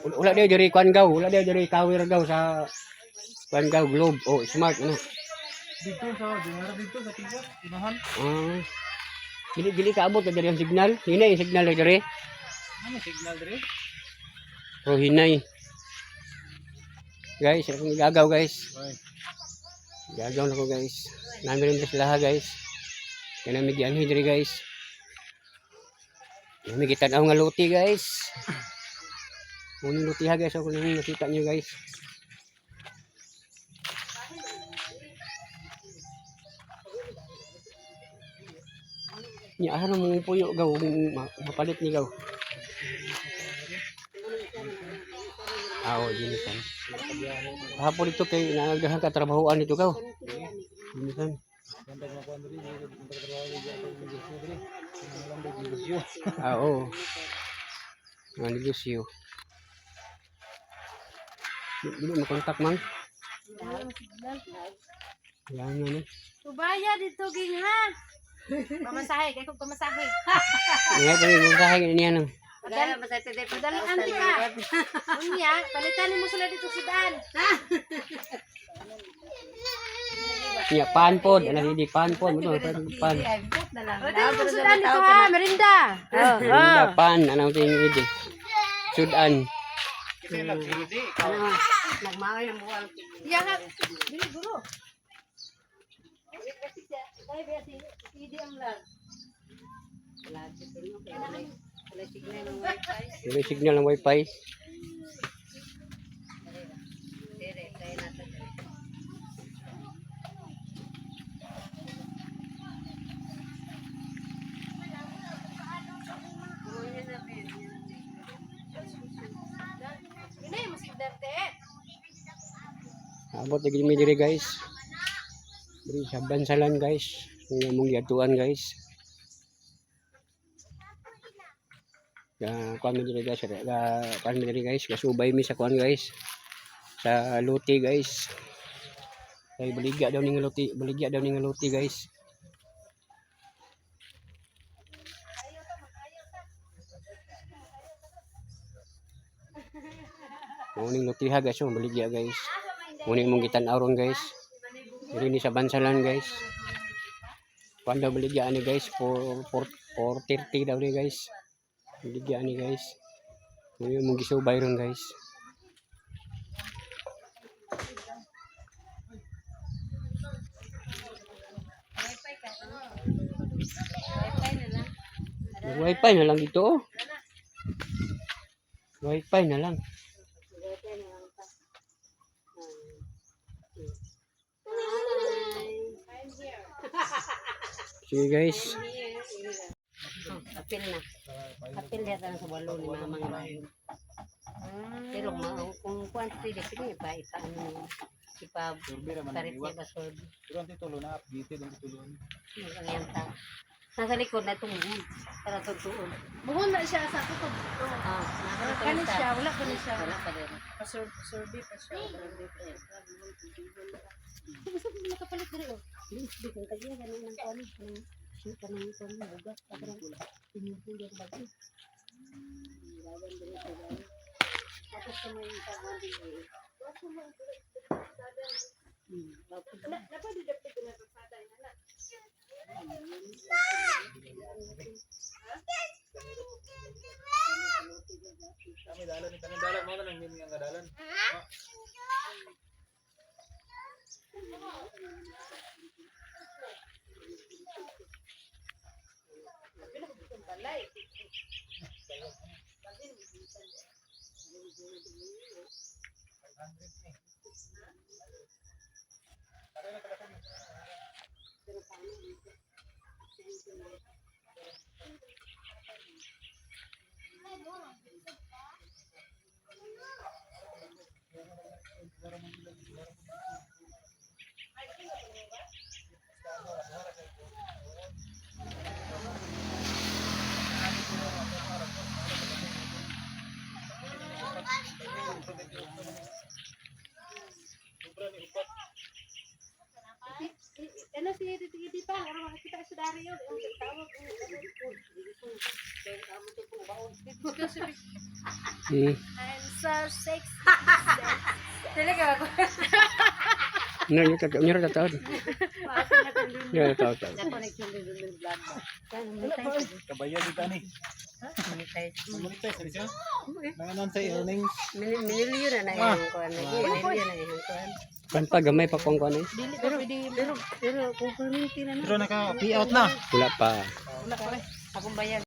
Wala daw diri kuan gaw, wala daw diri tower gaw sa kuan gaw, Globe o Smart ano. Dito sa dinara dito sa tiga, unahan. Ah. Dili dili kaabot na diri ang signal. Hinay ang signal na diri. Ano signal diri? Pero hinay. Guys, akong gagaw, guys. Ay. Gagaw na ko, guys. Nami rin sila ha, guys. Kaya nami gianhi diri, guys. Nami gitan-aw nga luti, guys. Muning luti ha, guys. Ako nang nakita niyo, guys. Nya asa na mong puyo gaw mapalit ni gaw. Ah, oh, dinisan. Hapon dito kay naagahan ka trabahoan dito gaw. Dinisan. Bantag makuan diri, bantag trabaho diri sa negosyo diri. Ano lang diri negosyo. Ah, oo. Mga negosyo. Dili mo kontak man. Yan na ni. Tubaya dito ging ha. Pamasahe, kay kung pamasahe. Nga kami mo sa niya nang. Madaling anti ka. Unya, palitan mo sila dito sudan. Nya pan pod, ana hindi pan pod, mo pan. Palitan mo sudan dito ha, merinda. Oh, Hindi pan, ana ting idi. Sudan. Kasi nagsildi ikaw. Ya ha. Dili guro. May signal ng wifi. Hinay mo signal te. Abot na gid mi diri, guys. Diri sa Bansalan, guys. Nga mong giadtuan, guys. Ga kuan mi diri, guys, ga kuan mi diri, guys, gasubay mi sa kuan, guys. Sa luti, guys. Kay baligya daw ning luti, baligya daw ning luti, guys. Mao ning lutiha, guys, oh, baligya, guys. Muna mong gitan-aw ron, guys. Diri ni sa Bansalan, guys. Kuan daw baligya ani, guys, 4 4 4:30 daw ni, guys. Baligya ani, guys. Muna mong gisubay ron, guys. Wifi na lang dito oh. Wifi na lang. Sige, guys. Apil na. Apil yata sa walo ni mama nga. Pero kung kuan pwede pwede pa ipa ano niya. Ipa Survey ra man tarit liwat. niya ba survey. Pero ang titulo na updated ang titulo. Ang yan ta. Nasa likod na itong buhon. Para tutuon. Buhon na siya sa kutob dito. Ah, Wala pa ni siya, wala pa ni siya. Wala pa rin. Pa-survey pa siya. Basta nakapalit diri oh. Hindi kung kaya ganun ang kuan. Kanang kanang kuan bugas parang pinuhol yung bago. Tapos sa may tawag din eh. Na napa di dapat na pasada na. Kami dalan ni kanan dalan mo nang min nga dalan. Ano si Titi pa, ano makakita siya. I'm so sexy. Talaga ako. Ano yung tataon? Yung tataon. Yung tataon. Kabayan dito ani. Monetize. Monetize na siya. Mga sa earnings. Minilyo na na iyang kuan. Minilyo na iyang kuan. Kan pa gamay pa kong kuan eh. Pero pero pero kung perminti na na. Pero naka pay out na. Wala pa. Akong bayag.